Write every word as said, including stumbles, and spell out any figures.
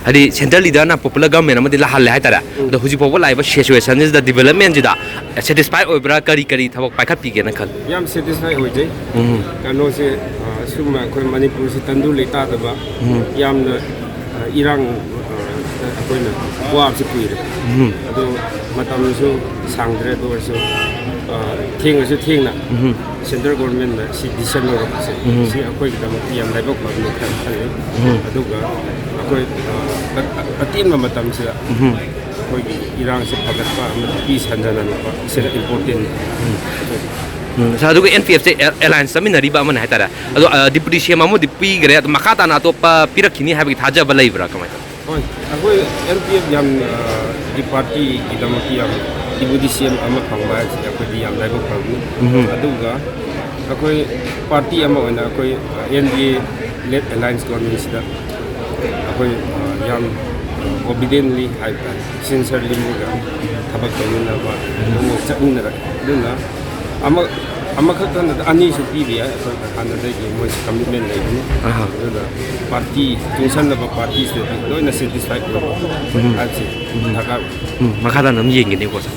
ꯍꯥꯏꯗꯤ central ꯂꯤꯗꯔꯅ popular government ꯑꯃꯗꯤ ꯂꯥꯛꯍꯜꯂꯦ ꯍꯥꯏꯇꯥꯔꯦ꯫ ꯑꯗꯣ ꯍꯧꯖꯤꯛ ꯐꯥꯎꯕ ꯂꯥꯛꯏꯕ ꯁꯤꯆꯨꯋꯦꯁꯟꯁꯤꯗ, ꯗꯤꯕꯂꯞꯃꯦꯟꯁꯤꯗ ꯁꯦꯇꯤꯁꯐꯥꯏ ꯑꯣꯏꯕ꯭ꯔꯥ, ꯀꯔꯤ ꯀꯔꯤ ꯊꯕꯛ ꯄꯥꯏꯈꯠꯄꯤꯒꯦꯅ ꯈꯜꯂꯤ? ꯌꯥꯝ ꯁꯦꯇꯤꯁꯐꯥꯏ ꯑꯣꯏꯖꯩ꯫ ꯎꯝ꯫ ꯀꯩꯅꯣꯁꯦ, ꯑ, ꯁꯨꯝ ꯑꯩꯈꯣꯏ ꯃꯅꯤꯄꯨꯔꯁꯤ ꯇꯪꯗꯨ ꯂꯩꯇꯥꯗꯕ, ꯎꯝ꯫ ꯌꯥꯝꯅ, ꯑ, ꯏꯔꯥꯡ, ꯑ, ꯑꯩꯈꯣꯏꯅ ꯋꯥꯕꯁꯤ ꯀꯨꯏꯔꯦ꯫ ꯎꯝ꯫ ꯑꯗꯨ ꯃꯇꯝꯁꯨ ꯁꯥꯡꯗ꯭ꯔꯦ, ꯑꯗꯨ ꯑꯣꯏꯔꯁꯨ, ꯑ, ꯊꯦꯡꯉꯁꯨ ꯊꯦꯡꯅ ꯎꯝ꯫ ꯁꯦꯟꯇ꯭ꯔꯦꯜ ꯒꯣꯔꯃꯦꯟꯅ ꯁꯤ ꯗꯤꯁꯤꯖꯟ ꯂꯧꯔꯛꯄꯁꯦ, ꯎꯝ꯫ ꯁꯤ ꯑꯩꯈꯣꯏꯒꯤꯗꯃꯛꯇꯤ ꯌꯥꯝ ꯂꯥꯏꯕꯛ ꯐꯕꯅꯤ ꯈꯔ ꯈꯜꯂꯤ꯫ ꯎꯝ꯫ ꯑꯗꯨꯒ ꯑꯩꯈꯣꯏ, ꯑ, ꯑ-, ꯑꯇꯦꯟꯕ ꯃꯇꯝꯁꯤꯗ ꯎꯝ꯫ ꯑꯩꯈꯣꯏꯒꯤ ꯏꯔꯥꯡꯁꯦ ꯐꯒꯠꯄ ꯑꯃꯗꯤ ꯄꯤꯁ ꯍꯟꯊꯅꯅꯕ, ꯁꯤꯅ ꯏꯝꯄꯣꯔꯇꯦꯟ꯫ ꯎꯝ꯫ ꯁꯥꯔ, ꯑꯗꯨꯒ ꯑꯦꯟ ꯄꯤ ꯑꯦꯐꯁꯦ ꯑꯦ-, ꯑꯦꯂꯥꯏꯟꯁ ꯆꯠꯃꯤꯟꯅꯔꯤꯕ ꯑꯃꯅ ꯍꯥꯏꯇꯥꯔꯦ꯫ ꯑꯗꯣ, ꯑ, ꯗꯤꯄꯨꯇꯤ ꯁꯤ ꯑꯦꯝ ꯑꯃꯕꯨꯗꯤ ꯄꯤꯈ꯭ꯔꯦ, ꯑꯗꯣ ꯃꯈꯥ ꯇꯥꯅ ꯑꯇꯣꯞꯄ ꯄꯤꯔꯛꯈꯤꯅꯤ ꯍꯥꯏꯕꯒꯤ ꯊꯥꯖꯕ ꯂꯩꯕ꯭ꯔꯥ, ꯀꯃꯥꯏꯅ ꯇꯧꯋꯤ? ꯍꯣꯏ, ꯑꯩꯈꯣꯏ ꯑꯦꯟ ꯄꯤ ꯑꯦꯐ ꯌꯥꯝ, ꯑ, ꯗꯤ ꯄꯥꯔꯇꯤꯒꯤꯗꯃꯛꯇꯤ ꯌꯥꯝ ꯗꯤꯄꯨꯇꯤ ꯁꯤ ꯑꯦꯝ ꯑꯃ ꯐꯪꯕ ꯍꯥꯏꯕꯁꯤꯗꯤ ꯑꯩꯈꯣꯏꯗꯤ ꯌꯥꯝ ꯂꯥꯏꯕꯛ ꯐꯕꯅꯤ꯫ ꯎꯝ꯫ ꯑꯗꯨꯒ ꯑꯩꯈꯣꯏ ꯄꯥꯔꯇꯤ ꯑꯃ ꯑꯣꯏꯅ ꯑꯩꯈꯣꯏ, ꯑ, ꯑꯦꯟ ꯗꯤ ꯑꯦ ꯂꯦꯗ ꯑꯦꯂꯥꯏꯟꯁ ꯒꯣꯔꯃꯦꯟꯁꯤꯗ ꯑꯩꯈꯣꯏ, ꯑ, ꯌꯥꯝ ꯑꯣꯕꯤꯗꯦꯟꯂꯤ ꯍꯥꯏꯕ ꯇꯥꯔꯦ, ꯁꯤꯟꯁꯔꯂꯤ ꯃꯣꯏꯒ ꯊꯕꯛ ꯇꯧꯃꯤꯟꯅꯕ, ꯑꯗꯨꯝ ꯆꯠꯃꯤꯟꯅꯔꯛꯑꯦ꯫ ꯑꯗꯨꯅ ꯑꯃ, ꯑꯃꯈꯛꯇ ꯅꯠꯇ ꯑꯅꯤꯁꯨ ꯄꯤꯕ ꯌꯥꯏ꯫ ꯑꯩꯈꯣꯏ ꯍꯥꯟꯅꯗꯒꯤ ꯃꯣꯏꯁꯦ ꯀꯃꯤꯠꯃꯦꯟ ꯂꯩꯕꯅꯤ꯫ ꯑꯍꯥ꯫ ꯑꯗꯨꯅ ꯄꯥꯔꯇꯤ, ꯆꯨꯡꯁꯟꯅꯕ ꯄꯥꯔꯇꯤꯁꯤꯗꯗꯤ ꯂꯣꯏꯅ ꯁꯦꯇꯤꯁꯐꯥꯏ ꯑꯣꯏꯕ ꯎꯝ꯫ ꯍꯥꯏꯕꯁꯤ ꯎꯝ꯫ ꯗꯔꯀꯥꯔ ꯑꯣꯏ꯫ ꯎꯝ, ꯃꯈꯥ ꯇꯥꯅ ꯑꯗꯨꯝ ꯌꯦꯡꯒꯅꯤꯀꯣ, ꯁꯥꯔ꯫